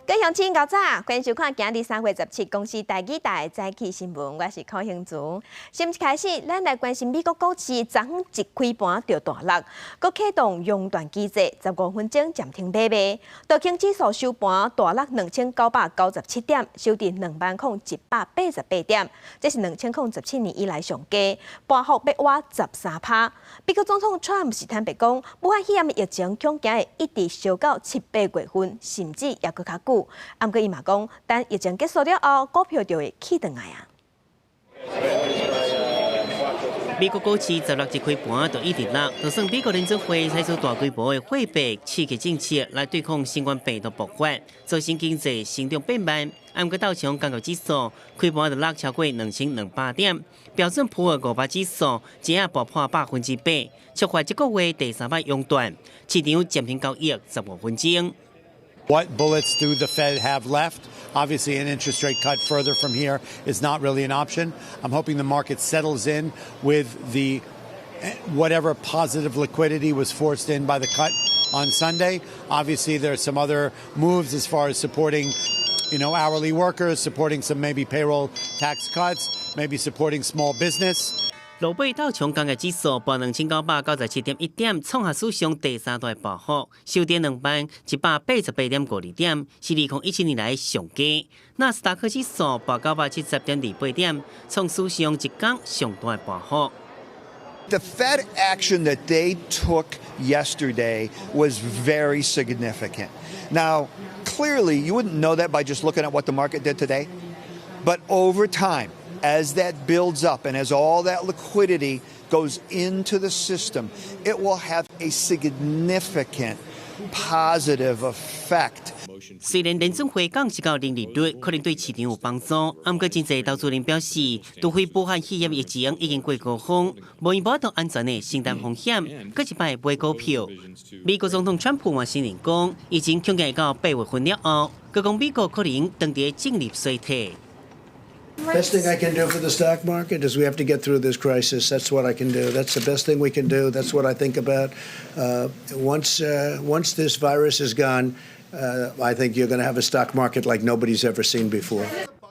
各位鄉親𠢕早，歡迎收看今日3月17公視台語台早起新聞，我是柯興竹。新聞開始，咱來關心美國股市，昨昏一開盤就大落，閣啟動熔斷機制，15分鐘暫停買賣。道瓊指數收盤大落2997點，收佇20,188點，這是2017年以來上低，波幅欲倚13趴。美國總統川普是坦白講，武漢肺炎疫情恐驚會一直燒到七八月份，甚至猶閣較久。毋過伊嘛講，等疫情結束了後，股票就會起轉來啊。美國股市16一開盤就一直落，就算美國聯準會採取大規模的貨幣刺激政策來對抗新冠病毒爆發，造成經濟成長變慢。毋過道瓊工業指數開盤就落超過2200點，標準普爾500指數只也爆破8%，觸發這個月第三擺熔斷，市場暫停交易15分鐘。 What bullets do the Fed have left? Obviously, an interest rate cut further from here is not really an option. I'm hoping the market settles in with the whatever positive liquidity was forced in by the cut on Sunday. Obviously, there are some other moves as far as supporting hourly workers, supporting some maybe payroll tax cuts, maybe supporting small business. 落尾道瓊工業指數報2997.1點，創下史上第三大波幅，收佇20,188.52點，是2017年來上低。納斯達克指數報970.28點，創史上一工上大波幅。 The Fed action that they took yesterday was very significant. Now, clearly, you wouldn't know that by just looking at what the market did today, but over time, as that builds up and as all that liquidity goes into the system, it will have a significant positive effect. 雖然聯準會降息到零利率可能對市場有幫助，毋過真濟投資人表示，除非武漢肺炎疫情已經過高峰，無伊無法度安全的承擔風險，閣一擺買股票。美國總統川普嘛承認講，疫情恐驚到8月份了後，閣講美國可能當佇進入衰退。 Best thing I can do for the stock market is we have to get through this crisis. That's what I can do. That's the best thing we can do. That's what I think about. Once this virus is gone, I think you're going to have a stock market like nobody's ever seen before.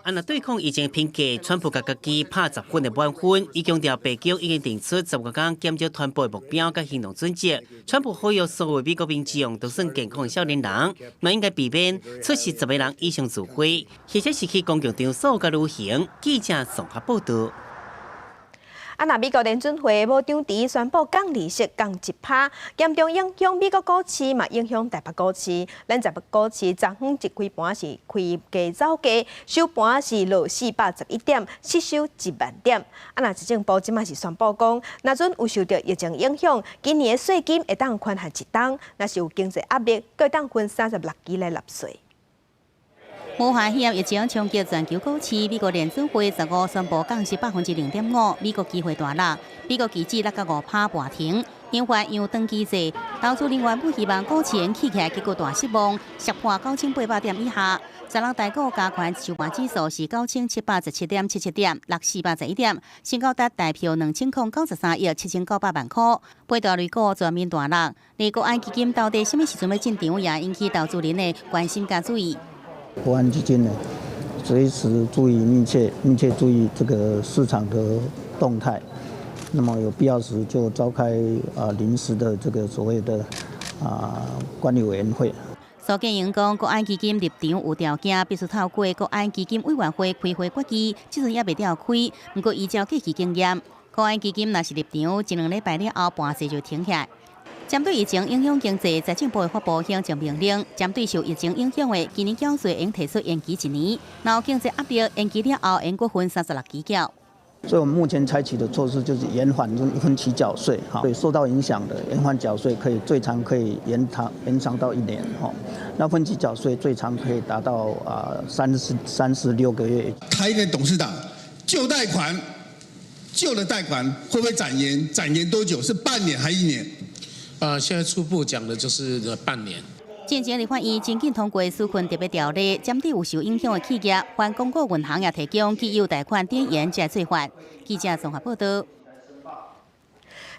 啊，若對抗疫情評價，川普共家己拍10分的滿分，伊強調白宮已經定出15工減少傳播的目標佮行動準則。川普呼籲所有美國民眾，就算健康的少年人，嘛應該避免出席10個人以上聚會，或者是去公共場所佮旅行。記者綜合報道。啊，若美國聯準會無張遲宣布降利息降1趴，嚴重影響美國股市，嘛影響台北股市。咱台北股市昨昏一開盤是開低走低，收盤是落411點，失守1萬點。啊，若財政部這馬是宣布講，若準有受著疫情影響，今年的稅金會當寬限一冬，若是有經濟壓力，閣會當分36期來納稅。武漢肺炎疫情衝擊全球股市，美國聯準會15宣布降息0.5%，美國期貨大落，美國期指落到5趴盤停，引發熔斷機制。投資人原本希望股市起起來，結果大失望，瀉破9800點以下。16台股加權收盤指數是9717.77點，落411點，成交值台票2093億7900萬塊。八大類股全面大落，而國安基金到底啥物時陣欲進場，也引起投資人的關心佮注意。國安基金呢，隨時注意密切密切注意這個市場的動態，那麼有必要時就召開啊臨時的這個所謂的啊管理委員會。蘇建榮講，國安基金入場有條件，必須透過國安基金委員會開會決議，這陣猶未調開。毋過依照過去經驗，國安基金若是入場一兩禮拜了後，盤勢就停下。針對疫情影響經濟，財政部會發布行政命令，針對受疫情影響的今年繳稅，應提出延期一年。若有經濟壓力，延期了後，應閣分36期繳。所以，我們目前採取的措施就是延緩分期繳稅，哈，對受到影響的延緩繳稅可以最長可以延長到一年，哈。那分期繳稅最長可以達到啊36個月。台電董事長舊貸款，舊的貸款會不會展延？展延多久？是半年還一年？啊，現在初步講的就是半年。進前立法院真緊通過紓困特別條例，針對有受影響的企業，還公股銀行也提供既有貸款展延這做法。記者綜合報道。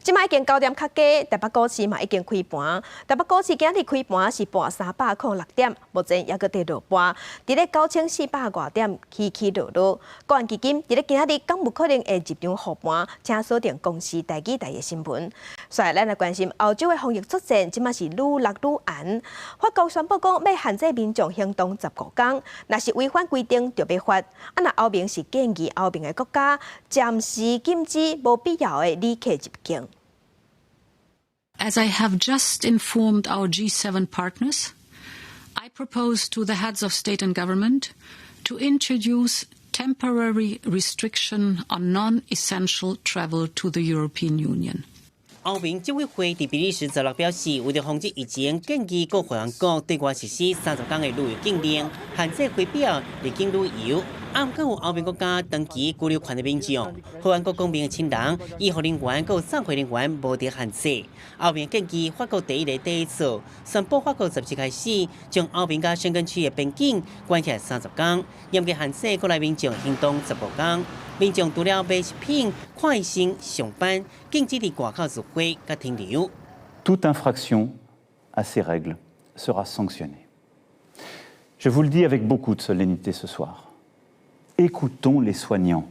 這擺已經九點較低，台北股市嘛已經開盤。台北股市今日開盤是跋306點，目前猶閣佇落跋，佇咧9400外點起起落落。國安基金佇咧今仔日敢有可能會入場護盤？請鎖定公視台語台的新聞。煞來咱來關心歐洲的防疫作戰，這擺是愈落愈嚴。法國宣布講欲限制民眾行動15工，若是違反規定就欲罰。啊，若歐盟是建議歐盟的國家暫時禁止無必要的旅客入境。 As I have just informed our G7 partners, I propose to the heads of state and government to introduce temporary restriction on non-essential travel to the European Union. 歐盟執委會佇比利時十六表示，為著防止疫情，建議各會員國對外實施30工的旅遊禁令，限制非必要入境旅遊。啊，毋過有歐盟國家長期居留權的民眾、會員國公民的親人、醫護人員佮送貨人員無佇限制。歐盟建議法國第一个第一次宣布，法國17開始將歐盟佮申根區的邊境關起來30工，嚴格限制國內民眾行動15工。民眾除了買食品、看醫生、上班，禁止佇外口聚會佮停留。 Toute infraction à ces règles sera sanctionnée. Je vous le dis avec beaucoup de solennité ce soir. Écoutons les soignants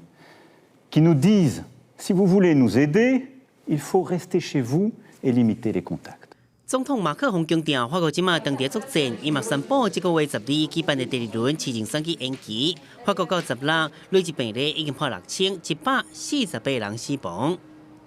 qui nous disent: si vous voulez nous aider, il faut rester chez vous et limiter les contacts. 總統馬克宏強調，法國這馬當地作戰，伊嘛宣布這個月12舉辦的第二輪市政選舉延期。法國到16累計病例已經破6148人死亡。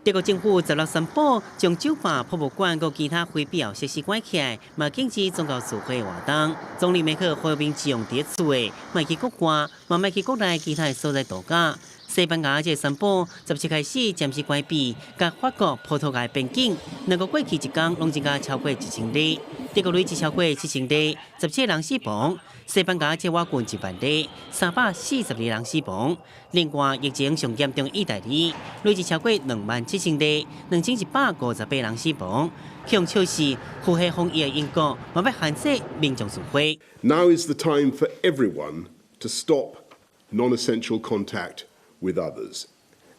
德國政府十六宣布將酒吧、博物館佮其他非必要設施關起來，嘛禁止宗教聚會活動。總理梅克爾呼籲民眾佇厝內，莫去國外，嘛莫去國內其他所在度假。西班牙則宣布，17開始暫時關閉佮法國、葡萄牙邊境，兩國過去一工攏增加超過1000例，德國累計超過7000例，17個人死亡。西班牙則倚近1萬例，342人死亡。另外，疫情上嚴重意大利累計超過2萬7千例，2158人死亡。強笑是符合防疫的英國，嘛欲限制民眾聚會。 Now is the time for everyone to stop non-essential contact with others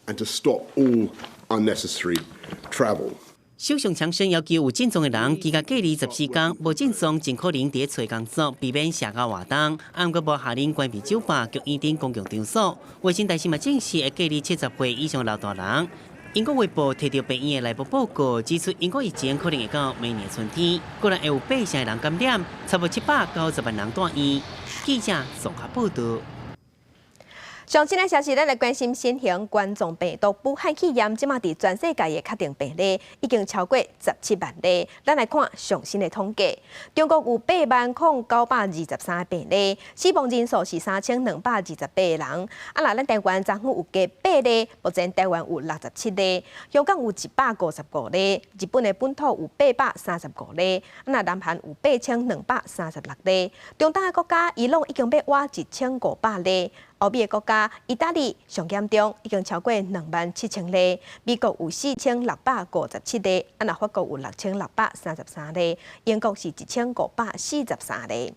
and to stop all unnecessary travel. 首相強生要求有症狀的人居家隔離14工，無症狀盡可能佇厝工作，避免社交活動。啊，毋過無下令關閉酒吧、劇院等公共場所。衛生大臣嘛證實會隔離70歲以上老大人。英國衛報提著病院的內部報告，指出英國疫情可能會到明年春天，閣來會有八成的人感染，差不多790萬人住院。記者綜合報導。上新的消息，咱來關心新型冠狀病毒武漢肺炎，這馬佇全世界的確定病例已經超過17萬例。咱來看上新的統計，中國有8萬零923個病例，死亡人數是3228人。啊，若咱台灣昨昏有加八例，目前台灣有67例，香港有155例，日本的本土有835例，啊，若南韓有8236例。中東的國家伊朗已經欲倚1500例。歐美的國家，意大利上嚴重，已經超過2萬7千例；美國有4657例，啊，若法國有6633例，英國是1543例。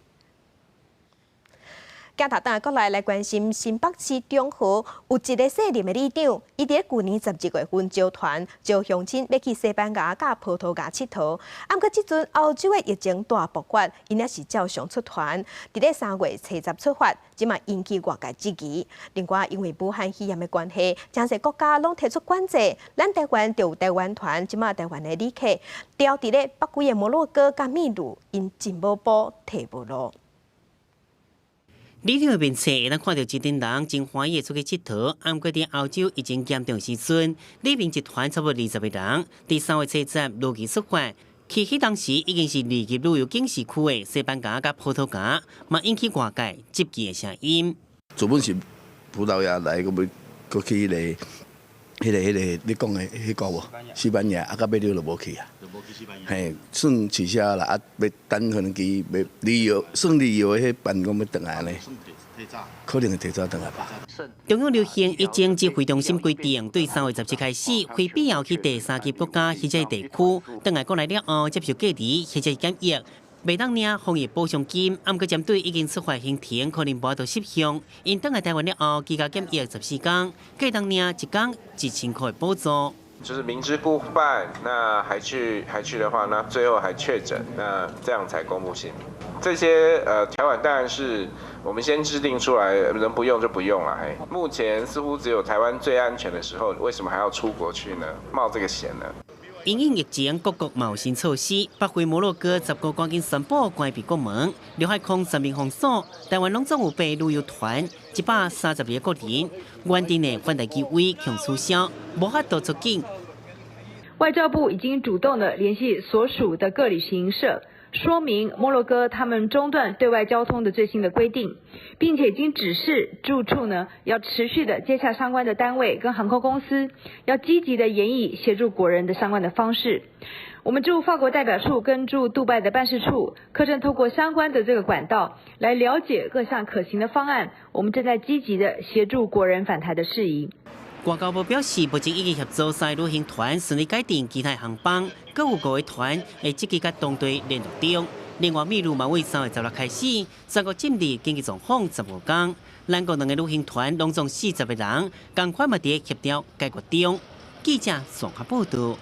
鏡頭轉過來來關心新北市中和有一个姓林的里長，伊佇舊年12月份招團招鄉親欲去西班牙佮葡萄牙𨑨迌，啊，毋過這陣歐洲的疫情大爆發，𪜶猶是照常出團，佇咧3月初十出發，這嘛引起外界質疑。另外，因為武漢肺炎的關係，誠濟國家攏提出管制，咱台灣就有台灣團，這馬台灣的旅客牢佇咧北非的摩洛哥佮秘魯，𪜶真無步退無路。里長的面冊會當看著一陣人真歡喜出去𨑨迌，啊，毋過佇歐洲疫情嚴重時陣，里民一團差不多20個人，佇3月初十如期出發，去彼當時已經是二級旅遊警示區的西班牙佮葡萄牙，嘛引起外界質疑的聲音。原本是葡萄牙來，閣欲閣去彼個，你講的彼個無？西班牙啊，到尾了就無去啊。嘿，算取消啦，啊，欲等可能機欲旅遊，算旅遊的彼班講欲轉來呢，可能會提早轉來吧。中央流行疫情指揮中心規定，對3月17開始，非必要去第三級國家或者地區，轉來國內了後接受隔離或者檢疫，袂當領防疫補償金。啊，毋過針對已經出發行程可能無法度執行，𪜶轉來台灣了後，居家檢疫14工，會當領一工1000箍的補助。就是明知故犯，那還去的話，那最後還確診，那這樣才公布姓名。這些條款當然是我們先制定出來，能不用就不用了。嘿，目前似乎只有台灣最安全的時候，為什麼還要出國去呢？冒這個險呢？因應疫情，各國嘛有新措施。北非摩洛哥15趕緊宣布關閉國門，陸海空全面封鎖。台灣攏總有八旅遊團，132個國人，原定的返台機位強取消，無法度出境。外交部已經主動的聯繫所屬的各旅行社，說明摩洛哥他們中斷對外交通的最新的規定，並且已經指示駐處呢要持續的接洽相關的單位跟航空公司，要積極的研議協助國人的相關的方式。我們駐法國代表處跟駐杜拜的辦事處，可正透過相關的這個管道來了解各項可行的方案。我們正在積極的協助國人返台的事宜。外交部表示，目前已經協助三个旅行團順利改訂其他航班，閣有五個團會積極佮當地聯絡中。另外，秘魯嘛為3月16開始，全國進入緊急狀況15天。咱國兩个旅行團攏總40個人，仝款嘛佇協調解決中。記者綜合報道。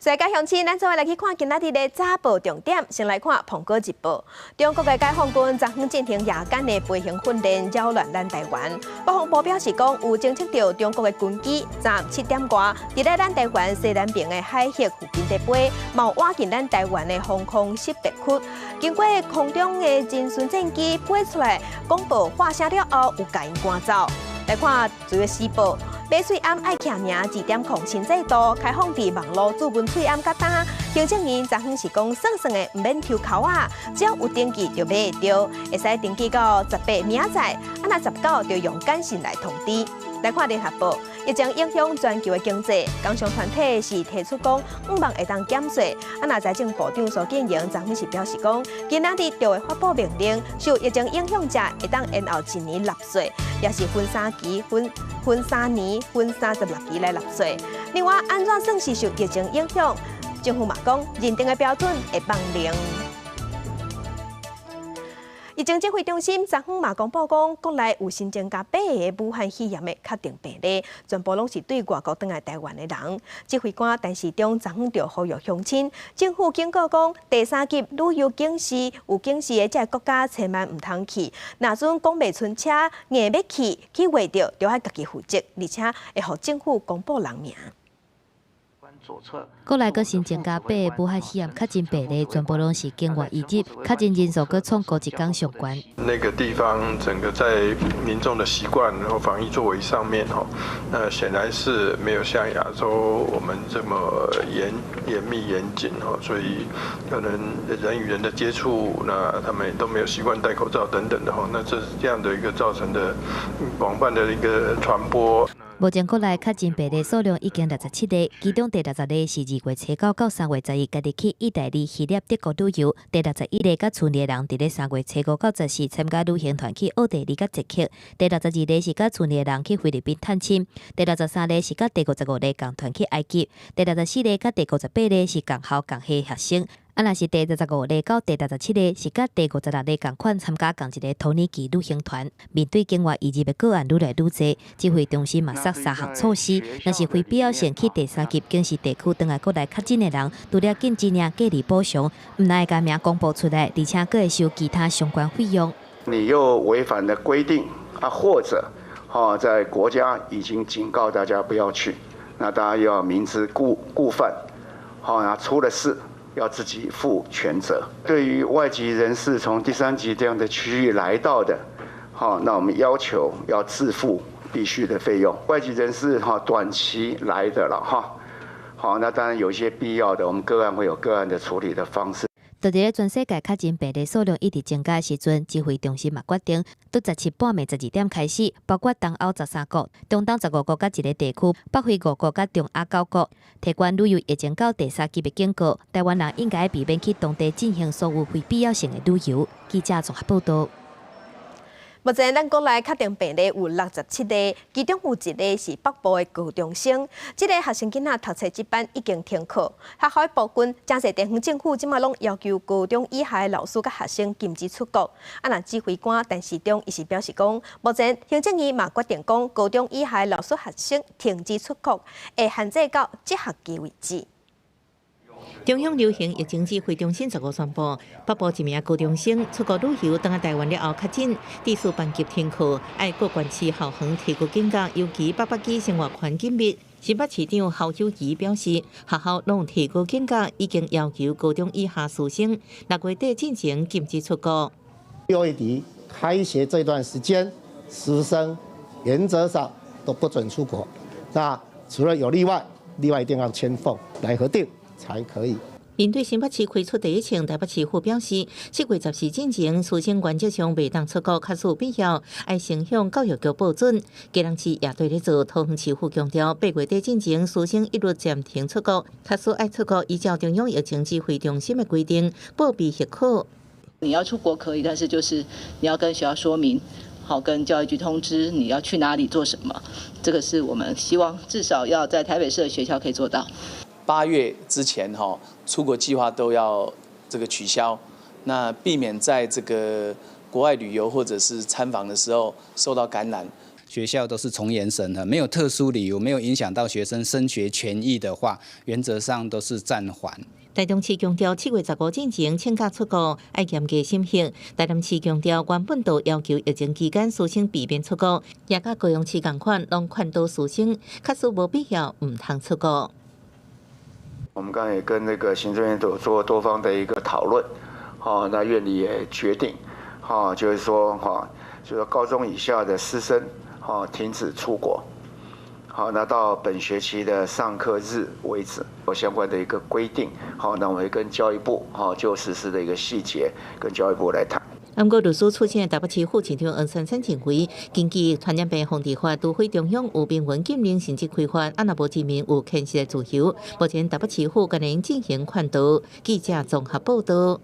世界鄉親，咱做伙來去看今仔日的早報重點。先來看《蘋果日報》，中國的解放軍昨昏進行夜間的飛行訓練，擾亂咱台灣。國防部表示講，有偵測到中國的軍機，昨暗7點外，佇咧咱台灣西南邊的海域附近佇飛，嘛有倚近咱台灣的防空識別區。經過空中的偵巡戰機飛出來，廣播喊聲了後，有共𪜶趕走。來看《自由時報》。買喙罨愛簽名2.0新制度開放佇網路注文喙罨佮單，行政院昨昏是講算算的，毋免抽籤仔，只要有登記就買會著，會使登記到18，明仔載，啊若19就用簡訊來通知。來看聯合報，疫情影響全球的經濟，工商團體是提出講，向望會當減稅。啊，若財政部長蘇建榮昨昏是表示講，今仔日就會發布命令，受疫情影響者會當延後一年納稅，也是分三期、分3年、分36期來納稅。另外，按怎算是受疫情影響？政府嘛講，認定的標準會放靈。疫情指揮中心昨昏嘛公布講，國內有新增加八个武漢肺炎的確定病例，全部攏是對外國轉來台灣的人。指揮官陳時中昨昏就呼籲鄉親，政府警告講，第三級旅遊警示有警示的這个國家千萬毋通去。若準趕袂出車，硬欲去，去袂著，就愛家己負責，而且會予政府公布人名。國內閣新增加八个武漢肺炎確診病例，全部攏是境外移入，確診人數閣創過一工上懸。那個地方整個在民眾的習慣和防疫作為上面，吼，那顯然是沒有像亞洲我們這麼嚴密嚴謹，吼，所以可能人與人的接觸，那他們都沒有習慣戴口罩等等的，吼，那這是這樣的一個造成的廣泛的一個傳播。目前國內確診病例數量已經67例，其中第60例是2月初9到3月11家己去意大利、希臘、德國旅遊；第61個佮厝內人佇咧3月初5到14參加旅行團去奧地利佮捷克；第62例是佮厝內人去菲律賓探親；第63例是佮第55個仝團去埃及；第64例佮第58例是仝校仝系學生。啊，若是第65例到第67個是佮第56個仝款參加仝一个土耳其旅行團。面對境外移入的個案愈來愈濟，指揮中心嘛殺三項措施，若是非必要性去第三級警示地區轉來國內確診的人，除了禁止領隔離補償，毋但會共名公布出來，而且閣會收其他相關費用。你又違反了規定啊，或者哈，在國家已經警告大家不要去，那大家又要明知故犯，好，那出了事要自己負全責。對於外籍人士從第三級這樣的區域來到的，好，那我們要求要自負必須的費用。外籍人士哈短期來的了哈，好，那當然有一些必要的，我們個案會有個案的處理的方式。佇咧全世界確診病例數量一直增加的時陣，指揮中心嘛決定，佇17半暝12點開始，包括東歐13國、中東15國佮一个地區，北非五國佮中亞9國，提懸旅遊疫情到第三級的警告，台灣人應該避免去當地進行所有非必要性的旅遊。記者綜合報道。目前咱國內確診病例有67例，其中有一个是北部的高中生。這个學生囡仔讀冊這班已經停課。學校的部分，誠濟地方政府這馬攏要求高中以下的老師佮學生禁止出國。啊，若指揮官陳時中伊是表示講，目前行政院嘛決定講，高中以下的老師學生停止出國，會限制到這學期為止。中央流行疫情指揮中心15宣布，北部一名高中生出國旅遊，轉來台灣了後確診，致使班級停課，愛各縣市校園提高警覺，尤其北北基生活圈緊密。新北市長侯友宜表示，學校攏提高警覺，已經要求高中以下師生6月底進前禁止出國。6月底開學這段時間，師生原則上都不准出國。那除了有例外，例外一定要簽奉來核定才可以。面對新北市開出第一槍，台北市府表示，7月14進前，師生原則上袂當出國，假使有必要，愛先向教育局報准。基隆市也對咧做，桃園市府強調，8月底進前，師生一律暫停出國，假使愛出國，依照中央疫情指揮中心的規定，報備許可。你要出國可以，但是就是你要跟學校說明，好，跟教育局通知你要去哪裡做什麼。這個是我們希望至少要在台北市的學校可以做到。 8月之前哈，出國計劃都要這個取消，那避免在這個國外旅遊或者是參訪的時候受到感染。學校都是從嚴審核，沒有特殊理由，沒有影響到學生升學權益的話，原則上都是暫緩。台中市強調，7月15進前請假出國愛嚴格審核。台南市強調，原本就要求疫情期間師生避免出國，也佮高雄市仝款，攏勸導師生，假使無必要，毋通出國。我們剛才也跟那個行政院都有做多方的一個討論，好，那院裡也決定，哈，就是說，哈，就是高中以下的師生，哈，停止出國，好，那到本學期的上課日為止，有相關的一個規定，好，那我們會跟教育部，哈，就實施的一個細節，跟教育部來談。毋過律師出身的台北市副市長黃珊珊認為，根據傳染病防治法，除非中央有明文禁令甚至開罰，啊若無人民有憲實的自由。目前台北市府敢若進行勸導。記者綜合報道。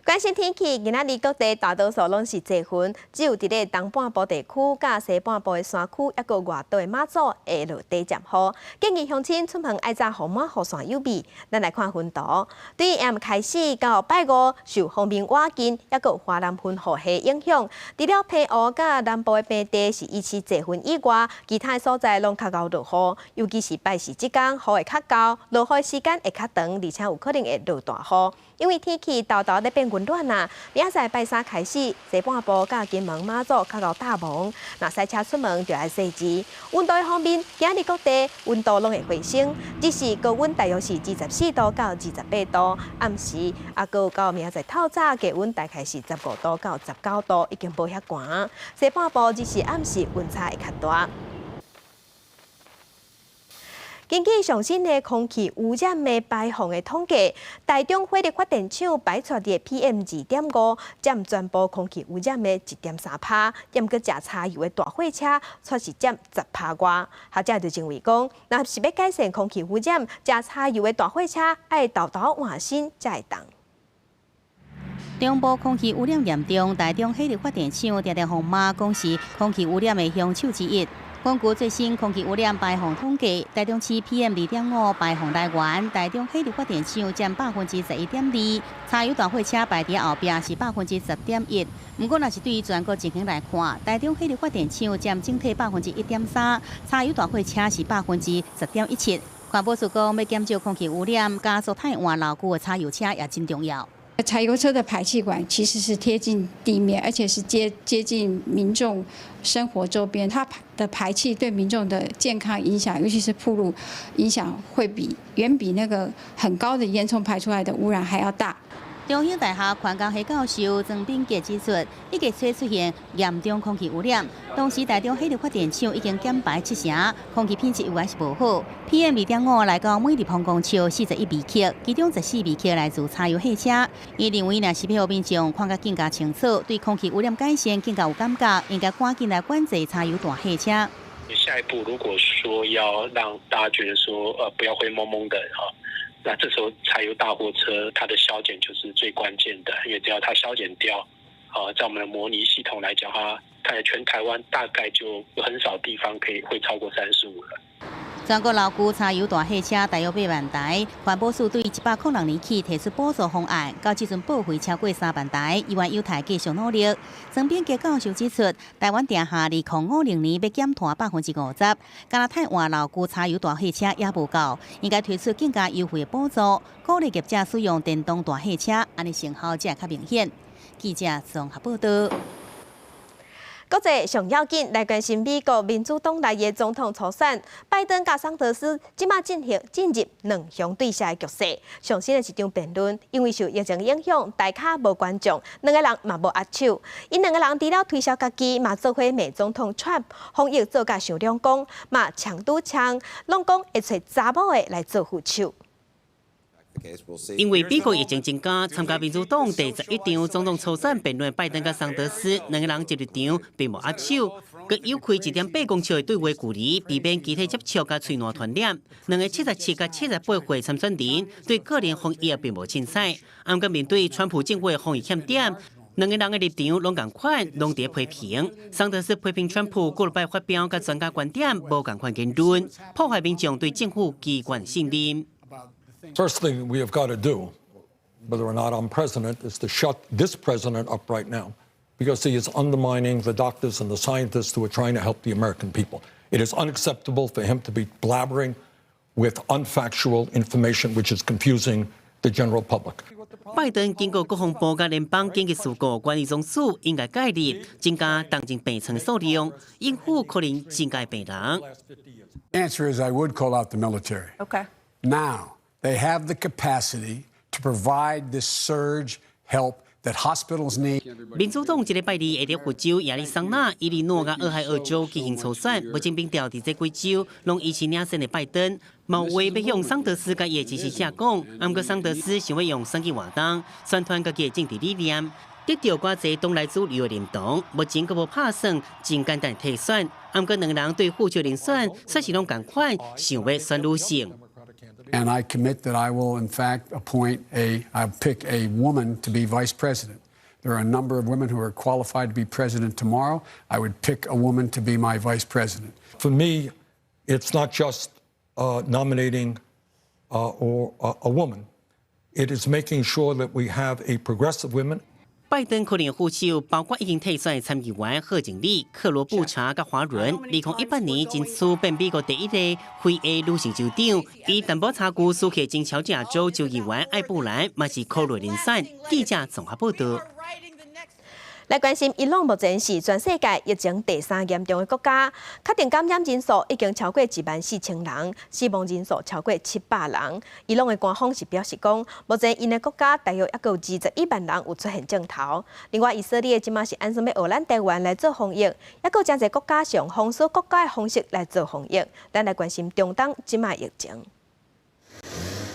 關心天氣，今仔日各地大多數攏是濟雲，只有佇咧東半部地區佮西半部的山區，抑閣外島的馬祖會落短暫雨。建議鄉親出門愛紮予滿雨傘有備。咱來看雲圖，對下暗開始到拜五，受鋒面倚近，抑閣華南雲雨系影響，除了澎湖佮南部的平地是維持濟雲以外，其他的所在攏較𠢕落雨。尤其是拜四這工，雨會較厚，落雨的時間會較長，而且有可能會落大雨。因為天氣沓沓咧變溫暖啊，明仔載拜三開始，西半部佮金門、馬祖較𠢕罩霧，若駛車出門就愛細緻。溫度的方面，今日各地溫度攏會回升，只是高溫大約是24度到28度，暗時啊，閣有到明仔載透早低溫大概是15度到19度，已經無遐寒。西半部只是暗時溫差會較大。根據上新的空氣污染的排放的統計，台中火力發電廠排出的 PM 2.5佔全部空氣污染的1.3趴，毋過食柴油的大貨車卻是佔10趴外。學者就認為講，若是欲改善空氣污染，食柴油的大貨車愛沓沓換新才會當。中部空氣污染嚴重，台中火力發電廠常常予罵講是空氣污染的兇手之一。根據最新空氣污染排放統計，台中市 PM 2.5排放來源，台中火力發電廠佔11.2%，柴油大貨車排佇後壁是10.1%。毋過，若是對於全國情形來看，台中火力發電廠佔整體1.3%，柴油大貨車是10.17%。環保署講，欲減少空氣污染，加速汰換老舊的柴油車也真重要。柴油車的排氣管其實是貼近地面，而且是接近民眾生活周邊，它的排氣對民眾的健康影響，尤其是暴露影響，會比遠比那個很高的煙囪排出來的污染還要大。中興大學環工系教授曾炳傑指出，一月初出現嚴重空氣污染，當時台中火力發電廠已經減排7成，空氣品質猶原是無好。PM 2.5來到每立方公尺41微克，其中14微克來自柴油貨車。伊認為，若是欲予民眾看甲更加清楚，對空氣污染改善更加有感覺，應該趕緊來管制柴油大貨車。下一步，如果說要讓大家覺得說，不要灰蒙蒙的哈。那這時候柴油大貨車它的削減就是最關鍵的，因為只要它削減掉，啊，在我們的模擬系統來講，哈，看來全台灣大概就很少地方可以會超過35了。全國老舊柴油大貨車大約8萬台，環保署對106年起提出補助方案，到這陣報廢超過3萬台，希望猶太繼續努力。曾炳傑教授指出，台灣定下2050年欲減碳50%，敢若汰換老舊柴油大貨車也無夠，應該推出更加優惠的補助，鼓勵業者使用電動大貨車，按呢成效才會較明顯。記者綜合報道。國際上要緊來關心美國民主黨內的總統初選，拜登佮桑德斯這馬進行進入兩雄對峙的局勢。上新的一場辯論，因為受疫情影響，台跤無觀眾，兩个人嘛無握手。𪜶兩个人除了推銷家己，嘛做伙罵總統川普，防疫做甲傷兩光，嘛嗆拄嗆，攏講會揣查某的來做副手。因為美國疫情增加，參加民主黨第11場總統初選辯論，拜登佮桑德斯兩個人進入場並無握手，閣有開1.8公尺的對話距離，避免肢體接觸佮喙瀾傳染。兩个77佮78歲參選人對個人防疫並無凊彩，毋過面對川普政府的防疫欠點，兩个人的立場攏仝款，攏佇批評。桑德斯批評川普過禮拜發表佮專家觀點無仝款言論，破壞民眾對政府機關信任。 First thing we have got to do, whether or not I'm president, is to shut this president up right now because he is undermining the doctors and the scientists who are trying to help the American people. It is unacceptable for him to be blabbering with unfactual information, which is confusing the general public. 拜登警告國防部佮聯邦緊急事故管理總署應該介入，增加重症病床數量，應付可能增加病人。 Answer is I would call out the military. Now, they have the capacity to provide this surge help that hospitals need. 民主黨這禮拜二會佇佛州、亞利桑那、伊利諾佮俄亥俄州進行初選，目前民調佇這幾州攏維持領先的拜登，嘛有話欲向桑德斯佮伊的支持者講，毋過桑德斯想欲用選舉活動宣傳家己的政治理念，得著較濟黨內主流的認同，目前閣無拍算真簡單退選，毋過兩人對副手人選，煞是攏仝款，想欲選女性。 And I commit that I will, in fact, I pick a woman to be vice president. There are a number of women who are qualified to be president tomorrow. I would pick a woman to be my vice president. For me, it's not just nominating or a woman. It is making sure that we have a progressive woman. 拜登可能副手包括已經退選的參議員賀錦麗、克羅布查佮華倫。2018年爭取變美國第一個非裔女性州長，伊淡薄差距輸予前喬治亞州州議員艾布蘭，嘛是考慮人選。記者綜合報道。來關心，伊朗目前是全世界疫情第三嚴重的國家，確定感染人數已經超過1萬4千人，死亡人數超過700人。伊朗的官方是表示講，目前𪜶的國家大約猶閣有21萬人有出現症頭。另外，以色列這馬是按怎欲學咱台灣來做防疫，猶閣有誠濟國家是用封鎖國家的方式來做防疫。咱來關心中東這馬疫情。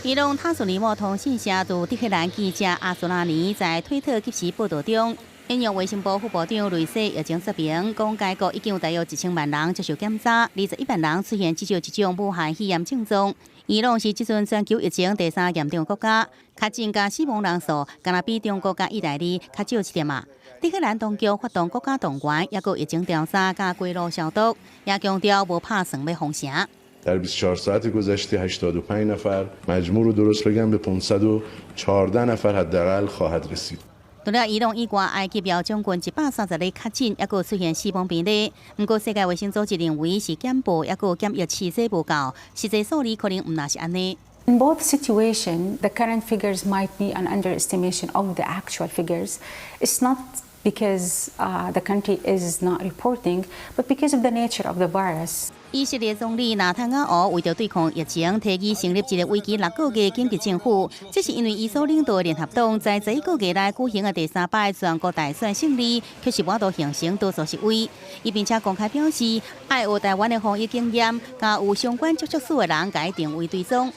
伊朗塔斯尼姆通訊社駐德黑蘭記者阿蘇拉尼在推特即時報道中，引用衛生部副部長雷西疫情說明，講該國已經有大約1000萬人接受檢查，21萬人出現至少一種武漢肺炎症狀。伊朗是這陣全球疫情第三嚴重國家，確診佮死亡人數，敢若比中國佮意大利較少一點仔。德黑蘭當局發動國家動員，猶閣疫情調查佮街路消毒，也強調無拍算欲封城。 در 24 ساعت گذشته 85 نفر مجموع رو درست بگم به 514 نفر حداقل خواهد رسید. 除了伊朗以外，埃及也將近130例確診，猶閣出現死亡病例。毋過世界衛生組織認為是檢報，猶閣檢疫試劑無夠，實際數字可能毋若是按呢。 In both situations, the current figures might be an underestimation of the actual figures. It's not because the country is not reporting, but because of the nature of the virus. 以色列總理納坦雅胡為著對抗疫情，提議成立一個為期6個月緊急政府。這是因為伊所領導的聯合黨在11個月內舉行的第三擺全國大選勝利，卻是無法度形成多數席位。伊並且公開表示，愛學台灣的防疫經驗，佮有相關接觸史的人，共伊定位追蹤。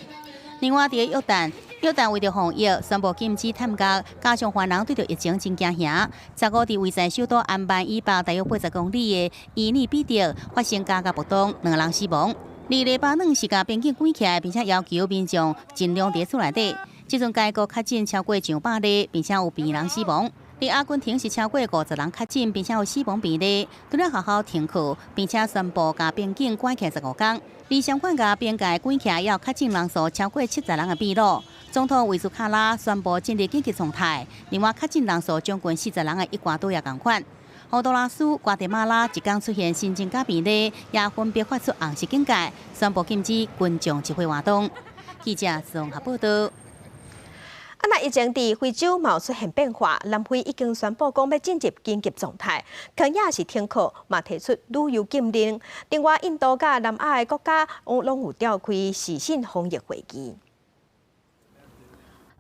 另外，佇約旦，約旦為著防疫，宣布禁止探監，加上犯人對著疫情真驚嚇。15佇位在首都安曼以北大約80公里的伊爾比德發生家家暴動，兩个人死亡。而黎巴嫩是共邊境關起來，並且要求民眾盡量佇厝內底。這陣該國確診超過上百例，並且有病人死亡。佇阿根廷是超過50人確診，並且有死亡病例。除了學校停課，並且宣布共邊境關起15天。而相關共邊界關起來，也有確診人數超過70人的秘魯，總統維斯卡拉宣布進入緊急狀態。另外，確診人數將近40人的厄瓜多也仝款。洪都拉斯、瓜地馬拉一工出現新增加病例，也分別發出紅色警戒，宣布禁止群眾集會活動。記者綜合報道。啊！若疫情佇非洲嘛出現變化，南非已經宣布講欲進入緊急狀態，肯亞是停課，嘛提出旅遊禁令。另外，印度佮南亞的國家攏有召開視訊防疫會議。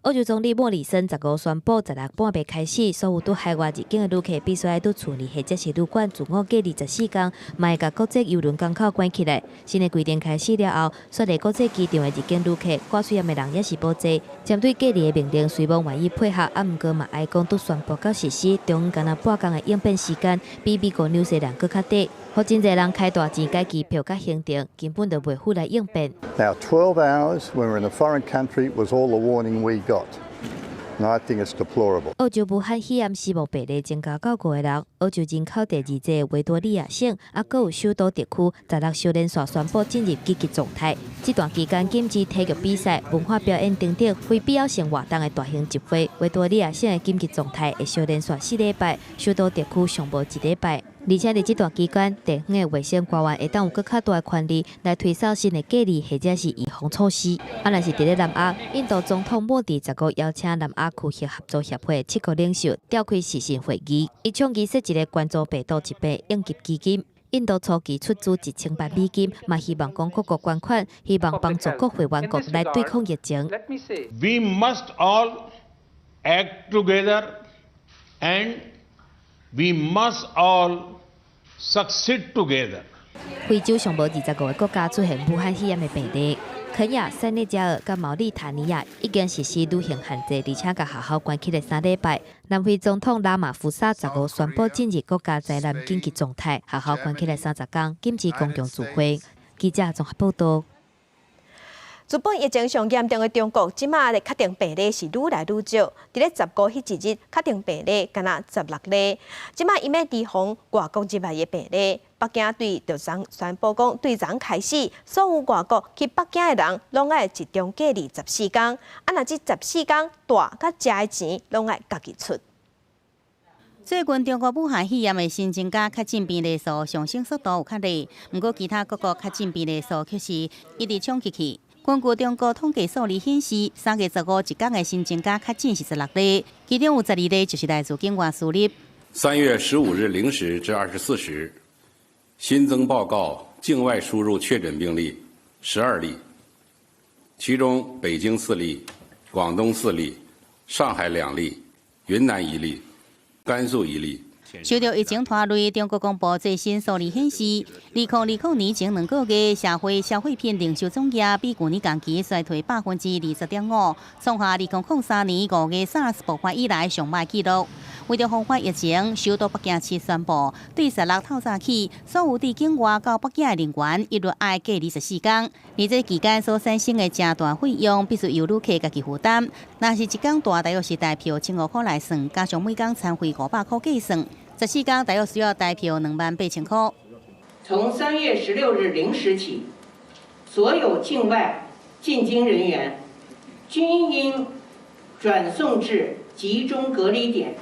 澳洲總理莫里森15宣布，16半暝開始，所有佇海外入境的旅客必須愛佇厝內或者是旅館自我隔離14天，嘛會共國際郵輪港口關起來。新的規定開始了後，雪梨國際機場的入境旅客掛喙罨的人也是無濟。針對隔離的命令，雖無願意配合，啊，毋過嘛愛講拄宣布到實施，中央干焦半工的應變時間，比美國紐西蘭閣較短，予真濟人開大錢改機票佮行程，根本就袂赴來應變。 Now, 12 hours when we're in a foreign country was all the warning we got. And I think it's deplorable. 澳洲武漢肺炎死亡病例增加到五個人。澳洲人口第二濟的維多利亞省，啊，閣有首都特區，16小連續宣布進入緊急狀態。這段期間禁止體育比賽、文化表演等等非必要性活動的大型集會。維多利亞省的緊急狀態會小連續4禮拜，首都特區上無一禮拜。而且佇這段期間，地方的衛生官員會當有閣較大的權力來推掃新的隔離或者是預防措施。啊，若是佇咧南亞，印度總統莫迪15邀請南亞區域合作協會七國領袖召開視訊會議，伊倡議設一個關注病毒疾病應急基金。印度初期出資1000萬美金，嘛希望講各國捐款，希望幫助各會員國來對抗疫情。 We must all act together and we must all succeed together. 非洲上無25個國家出現武漢肺炎的病例，肯亞、塞內加爾佮毛里塔尼亞已經實施旅行限制，而且共學校關起來3禮拜。南非總統拉馬福薩15宣布進入國家災難緊急狀態，學校關起來30天，禁止公共聚會。記者綜合報道。日本疫情上嚴重的中國，這馬的確診病例是愈來愈少。佇咧15彼一日，確診病例干焦16例。這馬𪜶欲提防外國入來的病例，北京對就昨宣布講，對昨開始，所有外國去北京的人，攏愛集中隔離十四天。啊，若這十四天蹛佮食的錢，攏愛家己出。最近中國武漢肺炎的新增加確診病例數上升速度有較快，毋過其他各國確診病例數卻是一直衝起去。根據中國統計數字顯示，3月15一天的新增加確診是16例，其中有12例就是來自境外輸入。 3月15日0時至24時，新增報告境外輸入確診病例12例，其中北京4例、廣東4例、上海2例、雲南1例、甘肅1例。受著疫情拖累，中國公布最新數字顯示，2020年前2個月社會消費品零售總額比舊年同期衰退20.5%，創下2003年5月 SARS 爆發以來上䆀紀錄。為著防範疫情，首都北京市宣布，對16透早起，所有佇境外到北京的人員一律愛隔離14天。而這期間所產生的食蹛費用，必須由旅客家己負擔。若是一工蹛大約是台票1500塊來算，加上每工餐費500塊計算，十四工大約需要台票28,000塊。從3月16日0時起，所有境外進京人員均應轉送至集中隔離點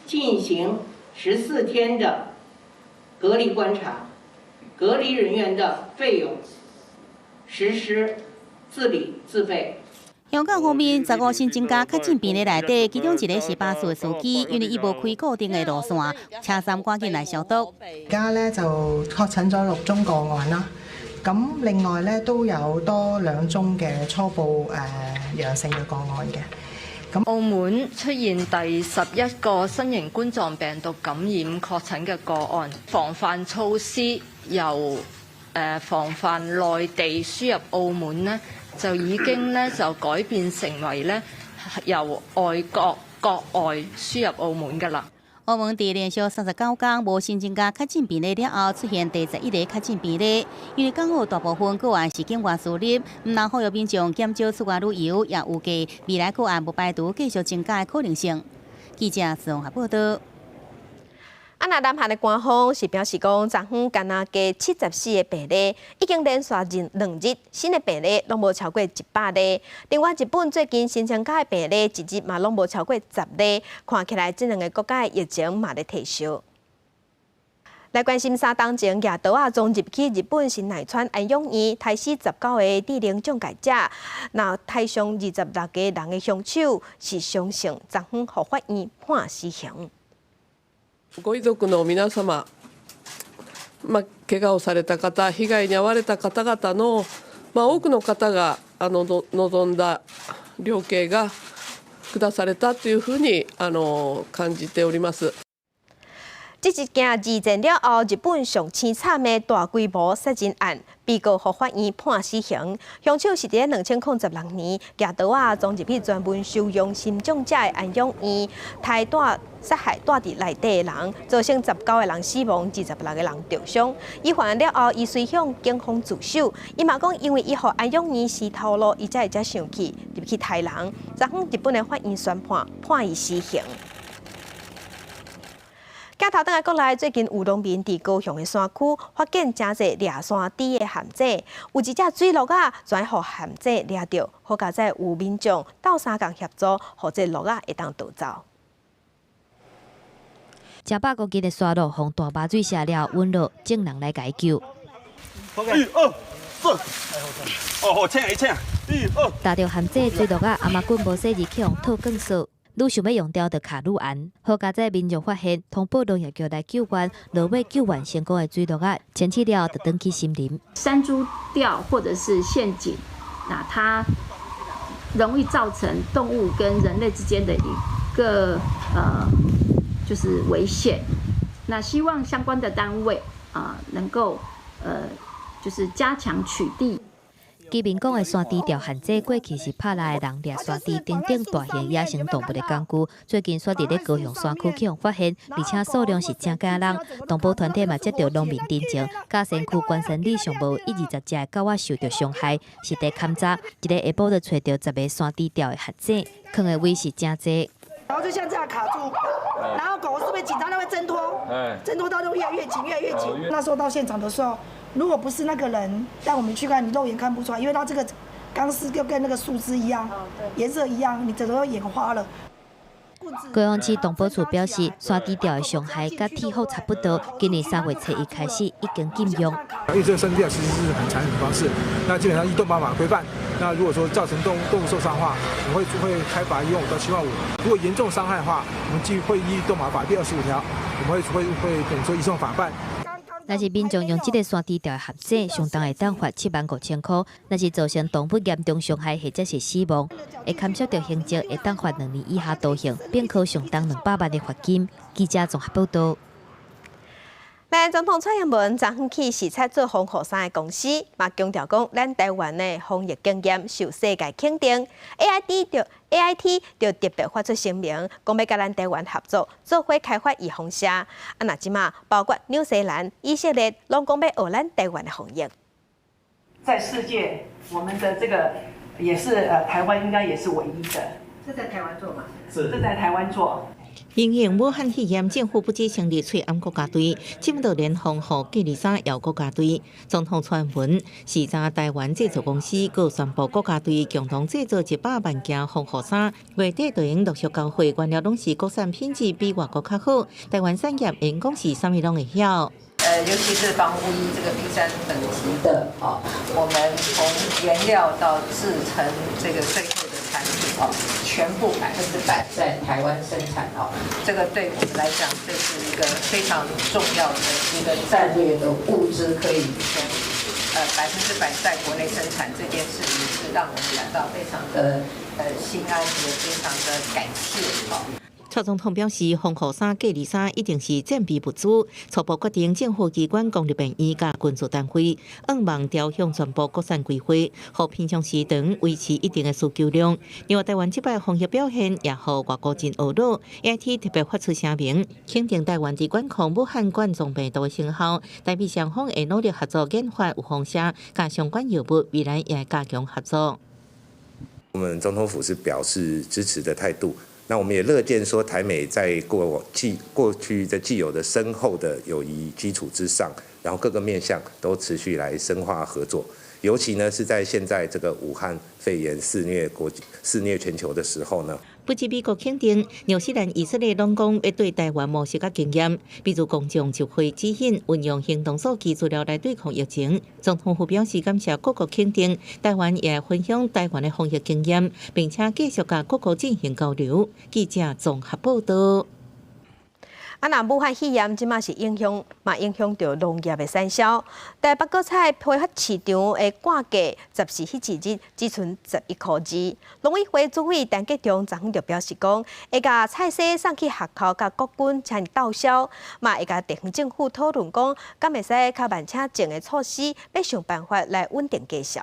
進行14天的隔離觀察，隔離人員的費用實施自理自費。香港方面，15新增加確診病例內底，其中一个是巴士的司機，因為伊無開固定的路線，車站趕緊來消毒。而家咧就確診咗6宗個案啦，咁另外咧都有多2宗嘅初步陽性嘅個案嘅。咁澳門出現第11個新型冠狀病毒感染確診嘅個案，防範措施由防範內地輸入澳門呢，就已經咧就改變成為咧由外國國外輸入澳門㗎啦。澳門佇連續39天無新增加確診病例了後，出現第11個確診病例。因為港澳大部分個案是境外輸入，毋但呼籲民眾減少出外旅遊，也預計未來個案無排除繼續增加的可能性。記者綜合報道。啊，若南韓的官方是表示講，昨昏干焦加74個病例，已經連續2日新的病例攏無超過100例。另外，日本最近新增加的病例一日嘛攏無超過10例，看起來這兩个國家的疫情嘛咧退燒。來關心三冬前，舉刀仔衝入去日本神奈川安養院，刣死19个智能障礙者，那刣傷26个人的兇手是相信，昨昏予法院判死刑。ご遺族の皆様、怪我をされた方、被害に遭われた方々の、多くの方が望んだ量刑が下されたというふうに感じております。這一件二戰了後，日本上凄慘的大規模殺人案，被告予法院判死刑。兇手是佇2016年，舉刀仔衝入去專門收容身障者的安養院，刣帶殺害蹛佇內底的人，造成19個人死亡，26個人著傷。伊犯案了後，伊隨向警方自首。伊嘛講，因為伊予安養院時頭路，伊才會遮生氣，入去刣人。昨昏日本的法院宣判，判伊死刑。鏡頭轉來國內，最近有農民佇高雄的山區發現誠濟掠山豬的陷阱，有一隻水鹿仔專予陷阱掠著，好佳哉有民眾鬥相共協助，予這鹿仔會當逃走。100公斤的山鹿，予大麻水射了，穩落，眾人來共救。一二四，哦，請一請，一二。踏著陷阱水鹿仔，頷頸無細膩去予套鋼索。愈想欲用掉，就跤愈絚。好佳哉民眾發現，通報農業局來救援，落尾救援成功的水鹿仔，清醒了後就轉去森林。山豬釣或者是陷阱，那它容易造成動物跟人類之間的一個就是危險。那希望相關的單位啊，能夠就是加強取締。居民講的山豬釣陷阱，過去是拍獵的人掠山豬等等大型野生動物的工具。最近煞佇咧高雄山區去予發現，而且數量是誠驚人。動保團體嘛接著農民陳情，嘉善區關山里上無一二十隻狗仔受著傷害，實地勘查，一个下晡就揣著10个山豬釣的陷阱，囥的位是誠濟。然後就像這樣卡住，然後狗是不是緊張？它會掙脫，掙脫到就越來越緊，越來越緊。那時候到現場的時候，如果不是那個人帶我們去看，你肉眼看不出來，因為它這個鋼絲就跟那個樹枝一樣，顏色一樣，你整個都眼花了。高雄市動保處表示，山豬釣的傷害佮鐵網差不多。今年3月初一開始已經禁用。因為這個山豬釣其實是很殘忍的方式，那基本上依動保法規範，那如果說造成動物受傷的話，我們會開罰1萬5到7萬5。如果嚴重傷害的話，我們就會依動保法第25條，我們會等於說移送法辦。若是民眾用這个山豬釣的陷阱，相當會當罰7萬5千箍；若是造成動物嚴重傷害或者是死亡，會牽涉著刑責，會當罰2年以下徒刑，並科相當200萬的罰金。記者綜合報導。咱總統蔡英文昨昏去視察做防護衫的公司，嘛強調講，咱台灣的防疫經驗受世界肯定。AIT 就特別發出聲明，講欲佮咱台灣合作，做伙開發預防射。啊，若這馬包括紐西蘭、以色列，攏講欲學咱台灣的防疫。在世界，我們的這個也是台灣應該也是唯一的。這在台灣做嗎？是，這在台灣做。因應武漢肺炎，政府不只成立喙罨國家隊，這擺連防護隔離衫也有國家隊。總統蔡英文視察台灣製造公司，閣宣布國家隊共同製造100萬件防護衫。月底就會陸續交貨，原料攏是國產品質比外國較好。台灣產業員講是啥物攏會曉。尤其是防護衣這個 B3等級的啊，我們從原料到製成這個最後的產品哦，全部100%在台灣生產哦，這個對我們來講，這是一個非常重要的一個戰略的物資，可以全100%在國內生產這件事情，是讓我們感到非常的心安，也非常的感謝哦。蔡總統表示，防護衫、隔離衫一定是戰備物資。初步決定，政府機關、公立病院佮軍事單位，向望調向全部國產規劃，予平常時當維持一定的需求量。另外，台灣這擺防疫表現也予外國真懊惱，AIT 特別發出聲明，肯定台灣佇管控武漢冠狀病毒的成效，台美雙方會努力合作研發預防射佮相關藥物，未來也會加強合作。我們總統府是表示支持的態度。那我們也樂見說台美在過去在既有的深厚的友誼基礎之上，然後各個面向都持續來深化合作。尤其呢是在現在這個武漢肺炎肆虐國際、肆虐全球的時候呢。不止美國肯定，紐西蘭、以色列攏講欲對台灣模式佮經驗，比如公眾集會指引、運用行動數據資料來對抗疫情。總統府表示感謝各國肯定，台灣也分享台灣的防疫經驗，並且繼續佮各國進行交流。記者綜合報道。啊，若武漢肺炎這馬是影響，嘛影響著農業的產銷。台北果菜批發市場的割價，14彼一日只賰11塊2。農委會主委陳吉仲昨昏就表示講，會共菜踅送去學校佮國軍請鬥銷，嘛會共地方政府討論講，敢會使較慢車種的措施，欲想辦法來穩定價數。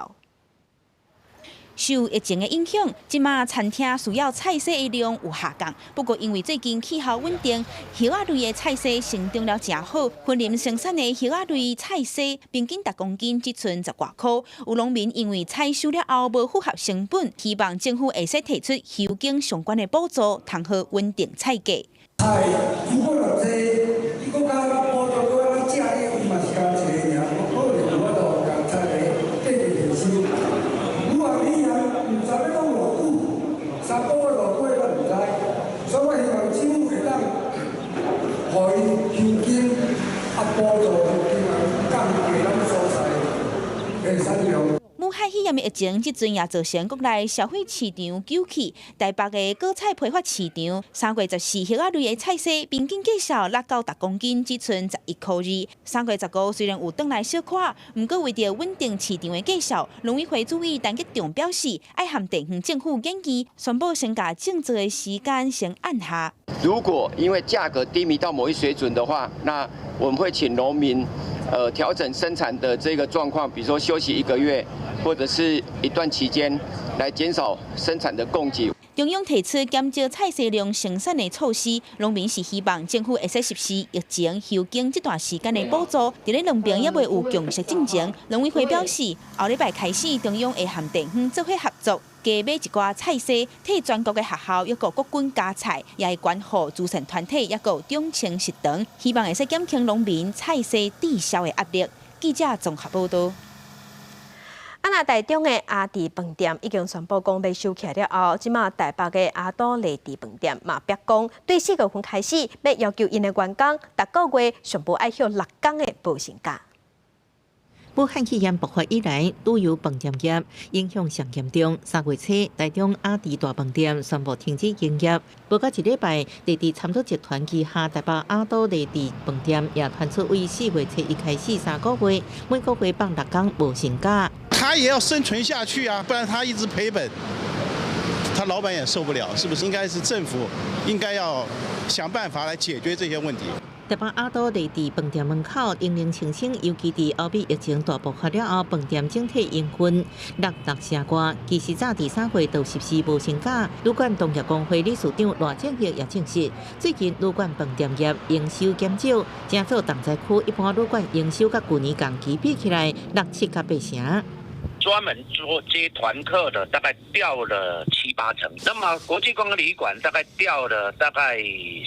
受疫情的影響，這馬餐廳需要菜踅的量有下降。不過因為最近氣候穩定，葉仔類的菜踅成長了誠好。雲林生產的葉仔類菜踅平均逐公斤只賰十外箍。有農民因為採收了後無符合成本，希望政府會使提出休耕相關的補助，通好穩定菜價。菜如果偌濟，伊閣較補助閣咱食的，伊嘛是共一个爾，可能無法度共菜來繼續收。武漢肺炎毋知欲講偌久，3個月偌久咱毋知，所以我希望政府會當予伊休耕，啊補助休耕啊降低咱蔬菜的產量。武漢肺炎的疫情，這陣也造成國內消費市場糾氣。台北的果菜批發市場，3月14葉仔類的菜踅平均價數落到逐公斤只賰11塊2。3月15雖然有轉來小可，毋過為著穩定市場的價數，農委會主委陳吉仲表示，愛和地方政府研議，宣布先共種植的時間先按下。如果因為價格低迷到某一水準的話，那我們會請農民，調整生產的這個狀況，比如說休息一個月，或者是一段期間，來減少生產的供給。中央提出減少菜踅量生產的措施，農民是希望政府會使實施疫情休耕這段時間的補助。佇咧兩邊猶未有共識進前，農委會表示，後禮拜開始，中央會和地方做伙合作，加買一寡菜踅，替全國的學校抑閣國軍加菜，也會捐予慈善團體，抑閣中青食堂，希望會使減輕農民菜踅滯銷的壓力。記者綜合報道。啊，若台中的阿弟飯店已經宣布講欲收起來了後，這馬台北的阿都麗致飯店嘛表講，對4月份開始，欲要求𪜶的員工，逐個月上無愛歇6工的無薪假。武漢肺炎爆發以來，旅遊飯店業影響上嚴重。3月初，台中阿弟大飯店宣布停止營業。無到一禮拜，麗致餐飲集團旗下台北阿都麗致飯店也傳出，為4月初一開始3個月，每個月放6工無薪假。他也要生存下去啊，不然他一直賠本，他老闆也受不了，是不是？應該是政府應該要想辦法來解決這些問題。台北阿都麗致飯店門口，零零星星，尤其佇後壁疫情大爆發了後，飯店整體營運落落成歌。其實早佇3月就實施無薪假。旅館同業公會理事長賴正義也證實，最近旅館飯店業營收減少，誠做重災區一般旅館營收佮舊年同期比起來，六七佮八成。專門做接團客的大概掉了七八成，那麼國際觀光旅館大概掉了大概3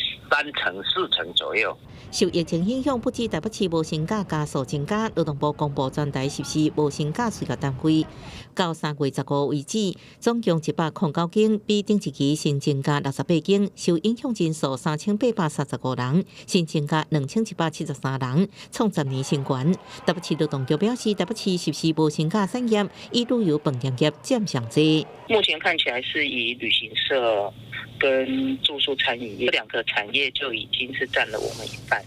成4成左右。受疫情影響，不止台北市無薪假加數增加，勞動部公布全台實施無薪假事業單位，到3月15為止，總共109間，比頂一期新增加68間，受影響人數3835人，新增加2173人，創10年新高。台北市勞動局表示，台北市實施無薪假產業，以旅遊飯店業佔上濟。目前看起來是以旅行社跟住宿餐飲業這兩個產業就已經是佔了我們一半。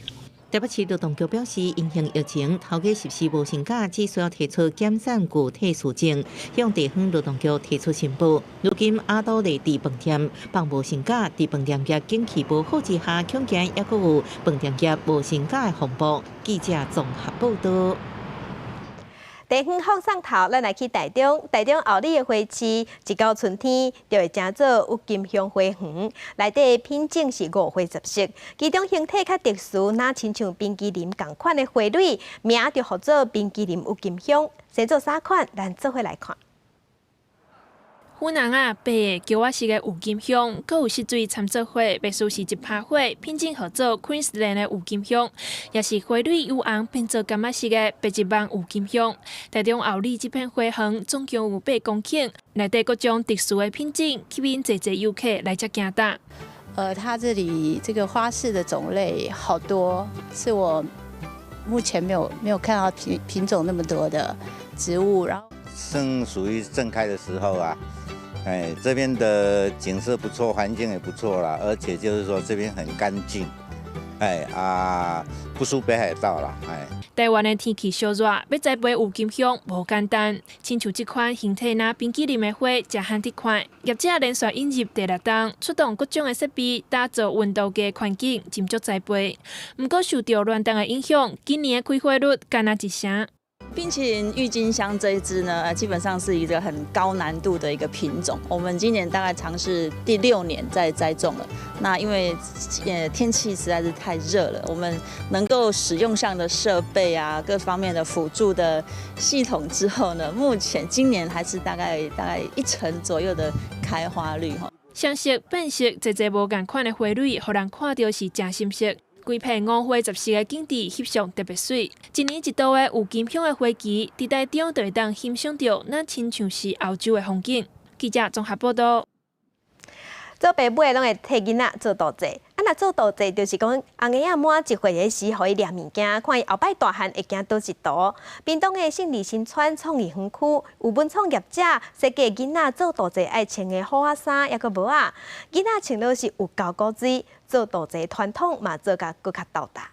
台北市勞動局表示，因應疫情，頭家實施無薪假，只需要提出減產具體事證，向地方勞動局提出申報。如今阿都麗致飯店放無薪假，佇飯店業景氣無好之下，恐驚猶閣有飯店業無薪假的風波。記者綜合報道。地方放送頭，咱來去台中。台中后里的花市，一到春天就會成做鬱金香花園，內底品種是五花十色，其中形體較特殊，若親像冰淇淋仝款的花蕊，名就號做冰淇淋鬱金香。生做啥款？咱做伙來看。虎囊仔白的橋仔式的鬱金香，閣有濕水摻做伙，袂輸是一趴花品種號做 Queensland 的鬱金香，也是花蕊由紅變做柑仔色的白日夢鬱金香。台中后里這片花園總共有8公頃，內底各種特殊的品種，吸引濟濟遊客來遮行踏。它這裡這個花式的種類好多，是我目前沒有看到品種那麼多的植物。然後正屬於盛開的時候啊，哎，這邊的景色不錯，環境也不錯啦，而且就是說這邊很乾淨，哎啊，不輸北海道啦，哎。台灣的天氣燒熱，欲栽培鬱金香無簡單。親像這款形體若冰淇淋的花，誠罕得看。業者連續引入第六冬，出動各種的設備，打造溫度低環境，斟酌栽培。毋過受著暖冬的影響，今年的開花率干焦一成。冰淇淋鬱金香這一支呢，基本上是一個很高難度的一個品種。我們今年大概嘗試第六年在栽種了。那因為天氣實在是太熱了，我們能夠使用上的設備啊，各方面的輔助的系統之後呢，目前今年還是大概一成左右的開花率哈。雙色變色，濟濟無仝款的花蕊，予人看著是誠心適。規片五花十色的景致，翕相特別媠。一年一度的鬱金香的花期，佇台中就會當欣賞著，若親像是歐洲的風景。記者綜合報導。做爸母的攏會替囡仔做度祭，啊，若做度祭就是講，翁嬰仔滿一歲的時，予伊念物件，看伊後擺大漢會行佗一途。屏東的勝利新村創意園區有文創業者設計囡仔做度祭愛穿的虎仔衫，抑閣帽仔，囡仔穿了是有夠古錐，做度祭傳統嘛做甲閣較鬥大。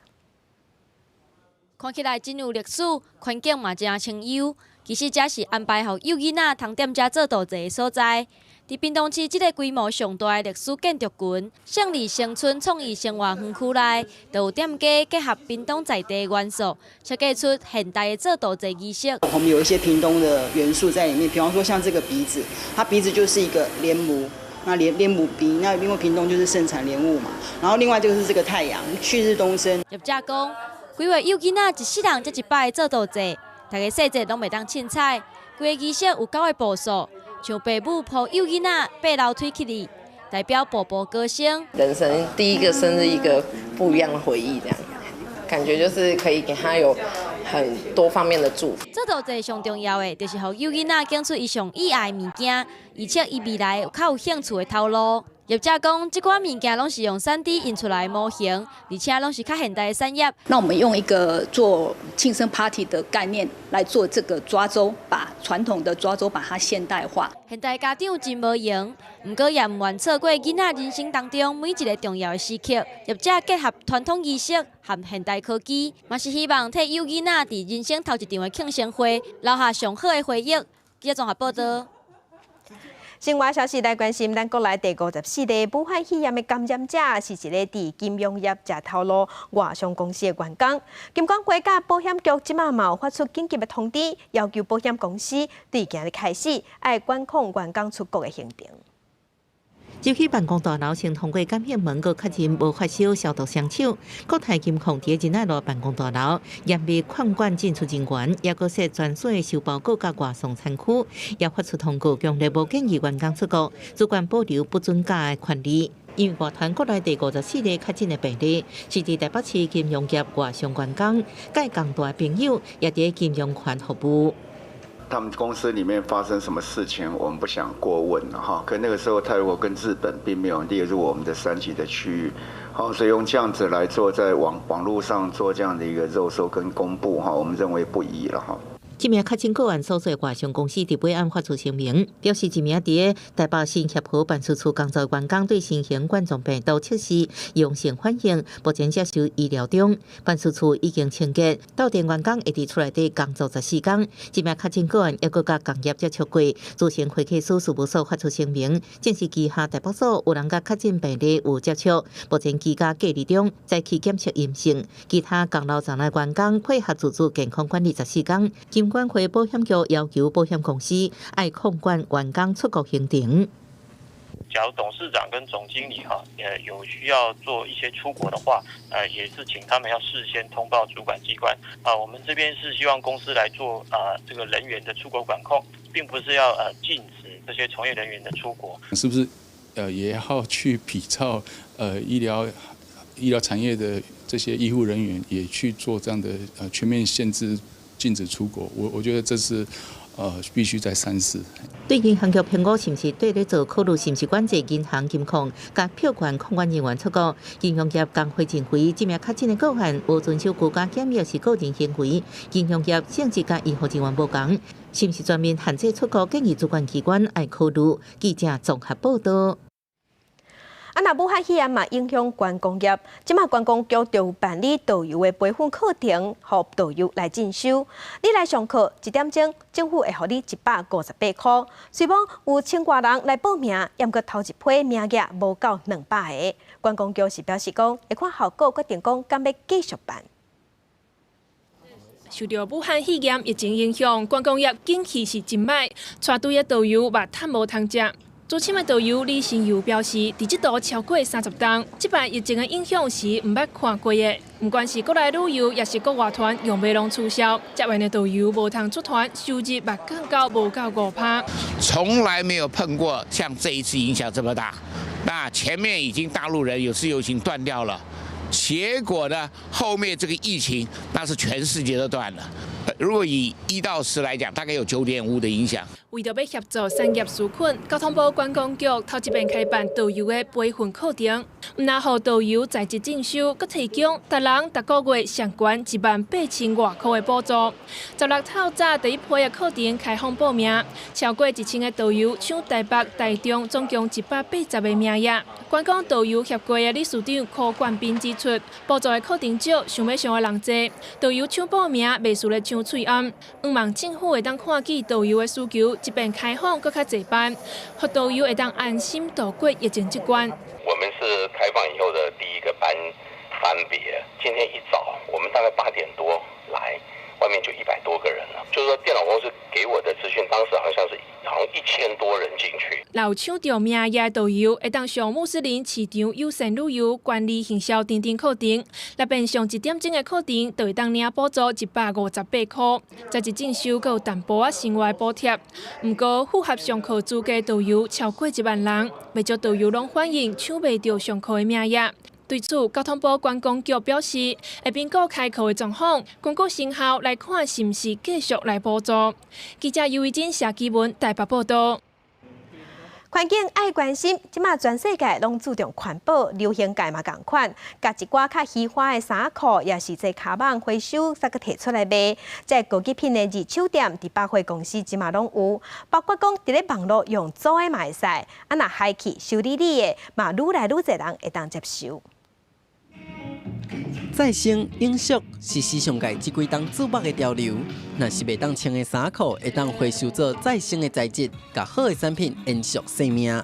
看起來真有歷史，環境嘛誠清幽。其實這是安排予幼囡仔通踮遮做度祭的所在。佇屏東市這个規模上大的歷史建築群——勝利新村創意生活園區內，就有店家結合屏東在地元素，設計出現代的做度祭儀式。我們有一些屏東的元素在裡面，比方說像這個鼻子，它鼻子就是一個蓮霧，那蓮霧鼻，那因為屏東就是盛產蓮霧嘛。然後另外就是這個太陽，旭日東升。業者講，規劃幼囡仔一世人才一擺做度祭，逐个細節攏袂當凊彩，規个儀式有九个步數。像爸母抱幼囡仔爬樓梯起去，代表步步高升。人生第一個生日，一個不一樣的回憶，這樣感覺就是可以給他有很多方面的祝福。做度祭上重要的，就是予幼囡仔揀出伊上喜愛的物件，而且伊未來較有興趣的頭路。業者講，這款物件攏是用3D 印出來的模型，而且攏是較現代的產業。那我們用一個做慶生 party 的概念來做這個抓周，把傳統的抓周把它現代化。現代家長真無閒，毋過也毋願錯過囡仔人生當中每一个重要的時刻。業者結合傳統儀式和現代科技，嘛是希望替幼囡仔佇人生頭一場的慶生會留下上好的回憶。記者綜合報導。新聞消息來關心，咱國內第54例武漢肺炎的感染者是一个佇金融業食頭路外商公司的員工。金管會佮保險局這馬嘛有發出緊急的通知，要求保險公司對今日開始愛管控員工出國的行程。入去辦公大樓，先通過檢驗門，閣確認無發燒、消毒雙手。國泰金控佇仁愛路辦公大樓嚴密控管進出人員，抑閣設專屬的收包裹佮外送餐區，也發出通告，強烈無建議員工出國，主管保留不准假的權利。因為外傳國內第54例確診的病例，是佇台北市金融業外商員工，佮共大朋友也佇金融圈服務。他們公司裡面發生什麼事情，我們不想過問哈。可那個時候，泰國跟日本並沒有列入我們的三級的區域，好，所以用這樣子來做，在網路上做這樣的一個肉搜跟公布哈，我們認為不宜了哈。這名確診個案所在外商公司佇尾暗發出聲明，表示一名佇台北市協和辦事處工作員工對新型冠狀病毒測試陽性反應，目前接受醫療中。辦事處已經清潔，鬥陣員工會佇厝內底工作14天。這名確診個案猶閣佮共業接觸過，資深會計師事務所發出聲明，證實旗下台北所有人佮確診病例有接觸，目前居家隔離中，早起檢測陰性。其他仝樓層的員工配合自主健康管理十四天。金管會保險局要求保險公司愛控管員工出國行程。假如董事長跟總經理哈，有需要做一些出國的話，也是請他們要事先通報主管機關。啊，我們這邊是希望公司來做啊這個人員的出國管控，並不是要禁止。這些從業人員的出國。是不是也要去比照醫療產業的這些醫護人員也去做這樣的全面限制禁止出國？我覺得這是必須再三思。對銀行業評估是毋是綴咧做考慮，是毋是管制銀行金控佮票券控管人員出國？銀行業工會認為，這名確診的個案無遵守居家檢疫是個人行為，銀行業性質佮醫護人員無仝，是毋是全面限制出國？建議主管機關愛考慮。記者綜合報道。啊，若武漢肺炎嘛影響觀光業，這馬觀光局就有辦理導遊的培訓課程，予導遊來進修。你來上課一點鐘，政府會予你158塊。雖罔有千外人來報名，毋過頭一批名額無夠200個。觀光局是表示講，會看效果決定講敢欲繼續辦。受著武漢肺炎疫情影響，觀光業景氣是真䆀，帶隊的導遊嘛趁無通食。資深的導遊李新友表示，佇這途超過30冬，這擺疫情的影響是毋捌看過的。毋管是國內旅遊，抑是國外團，用袂攏取消。接完的導遊無通出團，收入嘛降到無夠5%。從來沒有碰過像這一次影響這麼大。那前面已經大陸人有自由行斷掉了，結果呢，後面這個疫情那是全世界都斷了。如果以1到10來講，大概有9.5的影響。為著欲協助產業紓困，交通部觀光局頭一遍開辦導遊的培訓課程，毋但予導遊在職進修，閣提供逐人逐個月上懸18,000外箍的補助。16透早第一批的課程開放報名，超過1000個導遊搶台北、台中總共180個名額。觀光導遊協會的理事長柯冠斌指出，補助的課程少，想欲上的人濟，導遊搶報名袂輸咧搶喙罨。向望政府會當看見導遊的需求，這遍開放閣較濟班，予導遊會當安心度過疫情這關。我們是開放以後的第一個班別，今天一早我們大概8點多來，外面就100多個人了。就是說電腦公司給我的資訊，當時好像1000多人進去。若有搶著名額的導遊，會當上穆斯林市場友善旅遊管理行銷等等課程，若變上一點鐘的課程，就會當領補助158塊。在職進修閣有淡薄仔生活補貼。毋過符合上課資格導遊超過1萬人，袂少導遊攏反映搶袂著上課的名額。對此，交通部觀光局表示，會評估開課的狀況，根據成效來看，是毋是繼續來補助。記者尤維珍、謝基文台北報道。環境愛關心，這馬全世界攏注重環保，流行界嘛仝款，共一寡較虛華的衫褲，抑是這跤蠓回收，煞閣提出來賣。這高級品的二手店，佇百貨公司這馬攏有，包括講佇咧網路用租的嘛會使，啊若害去修理理的，嘛愈來愈濟人會當接受。再生永續是時尚界這幾冬矚目的潮流。若是袂當穿的衫褲，會當回收做再生的材質，共好的產品延續生命。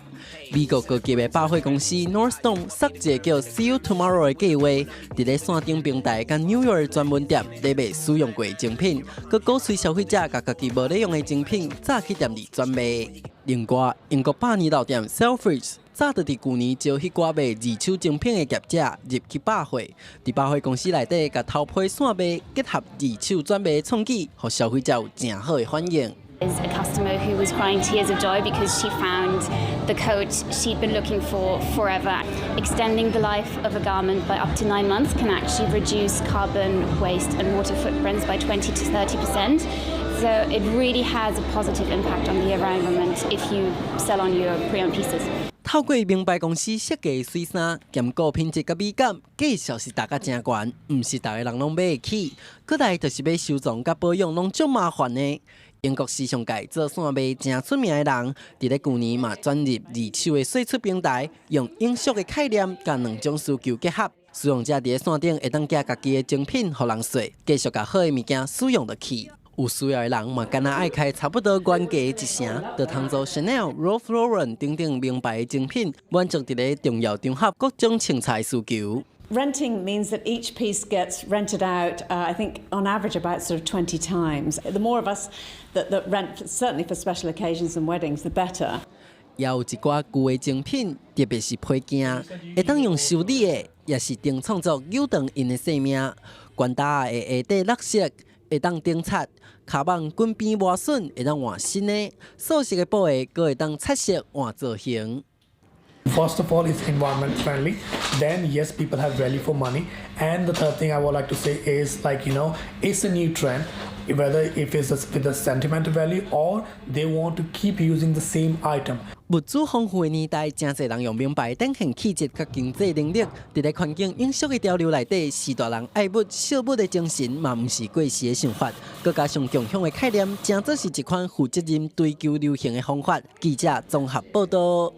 美國高級的百貨公司 Nordstrom 設一個叫 See You Tomorrow 的計劃，佇咧線頂平台佮紐約的專門店咧賣使用過的精品，閣鼓吹消費者共家己無咧用的精品早去店裡轉賣。另外，英國百年老店 Selfridges 早就佇舊年招彼寡賣二手精品的業者入去百貨，佇百貨公司內底共頭批線賣結合二手轉賣的創舉，予消費者有誠好的反應。 Is a customer who was crying tears of joy because she found the coat she'd been looking for forever. Extending the life of a garment by up to 9 months can actually reduce carbon waste and water footprints by 20 to 30%. So it really has a positive impact on the environment if you sell on your pre-owned pieces. 透過名牌公司設計的媠衫，兼顧品質佮美感，價數是逐甲誠懸，毋是逐个人攏買會起。閣來就是欲收藏佮保養攏足麻煩的。英國時尚界做線賣誠出名的人，佇咧舊年嘛轉入二手的釋出平台，用永續的概念共兩種需求結合，使用者佇咧線頂會當寄家己的精品予人說，繼續共好的物件使用落去。有需要的人嘛，敢若愛開差不多原價一成，就通做 Chanel、Ralph Lauren 等等名牌的精品，滿足佇咧重要場合各種穿戴需求。 Renting means that each piece gets rented out, I think, on average about sort of 20 times. The more of us that rent, certainly for special occasions and weddings, the better. 也有一寡舊的精品，特別是配件，會當用修理的，抑是重創作扭斷𪜶的生命。懸搭的下底綠色，會當頂擦，跤蠓滾邊磨損會當換新的，素色的布鞋閣會當擦色換造型。 First of all, it's environment friendly. Then, yes, people have value for money. And the third thing I would like to say is like, it's a new trend, whether if it's with a sentimental value or they want to keep using the same item. 物資豐富的年代，誠濟人用名牌展現氣質佮經濟能力。佇咧環境永續的潮流內底，時大人愛物惜物的精神嘛，毋是過時的想法。閣加上共享的概念，誠做是一款負責任追求流行的方法。記者綜合報導。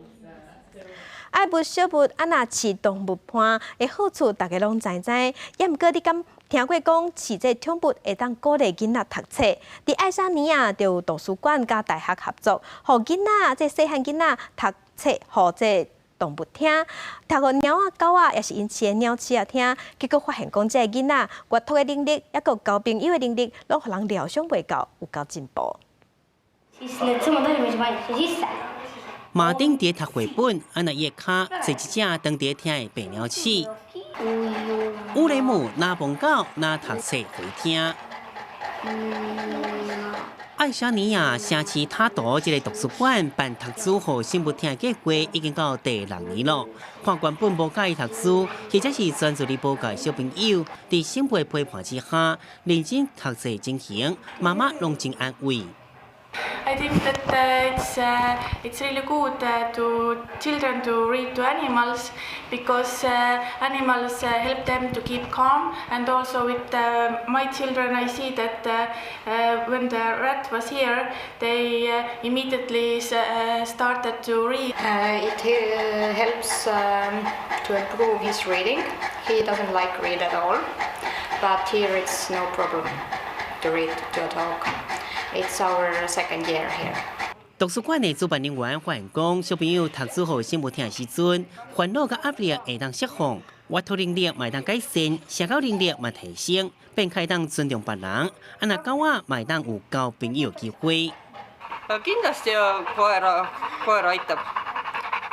愛物惜物，啊若飼動物伴的好處，大家攏知知。也毋過你敢聽過講飼這寵物會當鼓勵囡仔讀冊？佇愛沙尼亞就有圖書館佮大學合作，予囡仔這細漢囡仔讀冊，予這動物聽，讀予貓仔、狗仔，抑是𪜶飼的鳥鼠仔聽，結果發現講這个囡仔閱讀的能力，抑閣交朋友的能力，攏予人料想袂到有夠進步。馬丁佇讀繪本，啊若伊的跤坐一隻當佇聽的白鳥鼠。烏雷姆若摸狗，若讀冊予伊聽。愛沙尼亞城市塔圖這个圖書館辦讀書予生物聽的計劃已經到第六年囉。看原本無佮意讀書，或者是專注力無夠的小朋友，佇生物陪伴之下，認真讀冊情形，媽媽攏真安慰。 I think that it's really good to children to read to animals because animals help them to keep calm, and also with my children I see that when the rat was here they immediately started to read. It helps to improve his reading. He doesn't like read at all, but here it's no problem to read to a dog. It's our second year here. 圖書館的主辦人員發現講，小朋友讀書予生物聽的時陣，煩惱佮壓力會當釋放，閱讀能力嘛會當改善，社交能力嘛提升，變較會當尊重別人。啊，若狗仔嘛會當有交朋友機會。 Kindlasti koera, koer aitab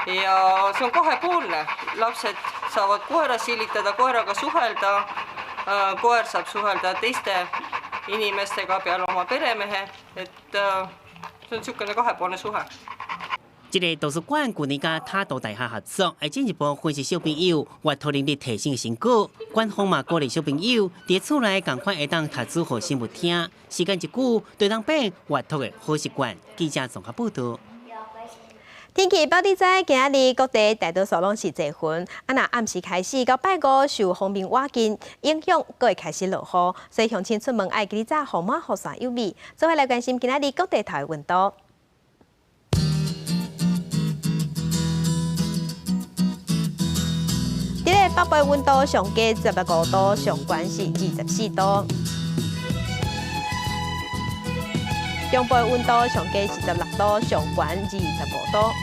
ja see on kahepoolne, lapsed saavad koera silitada, koeraga suhelda, koer saab suhelda teiste inimestega peale oma peremehe, et see on niisugune kahepoolne suhe. 這个圖書館舊年佮塔圖大學合作，會進一步分析小朋友閱讀能力提升的成果。館方嘛鼓勵小朋友佇厝內仝款會當讀書予生物聽，時間一久，就當變閱讀的好習慣。記者綜合報導。天氣報你知，今仔日各地大多數攏是濟雲，啊若暗時開始到拜五受鋒面倚近影響，閣會開始落雨，所以鄉親出門愛記得帶雨帽、雨傘有備。做伙來關心今仔日各地頭的溫度。佇咧北部溫度上低15度，上懸是24度。中部溫度上低16度，上懸25度。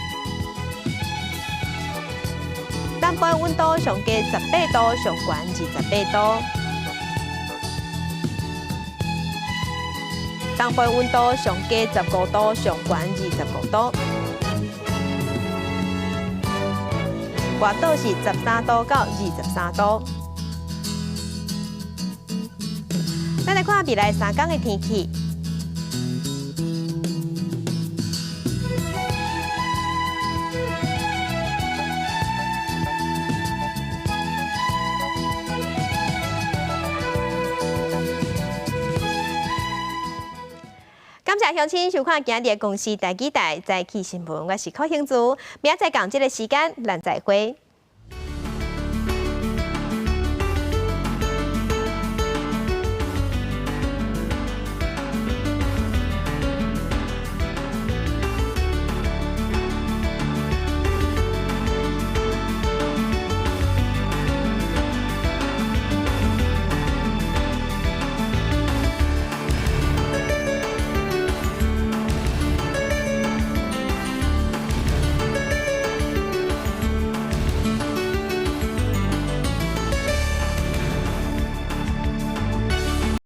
南部溫度上低18度，上懸28度。東部溫度上低15度，上懸25度。外島是13度到23度。咱來看未來三工的天氣。感謝鄉親收看今日的公視台語台早起新聞，我是柯興珠，明仔載仝這个時間，咱再會。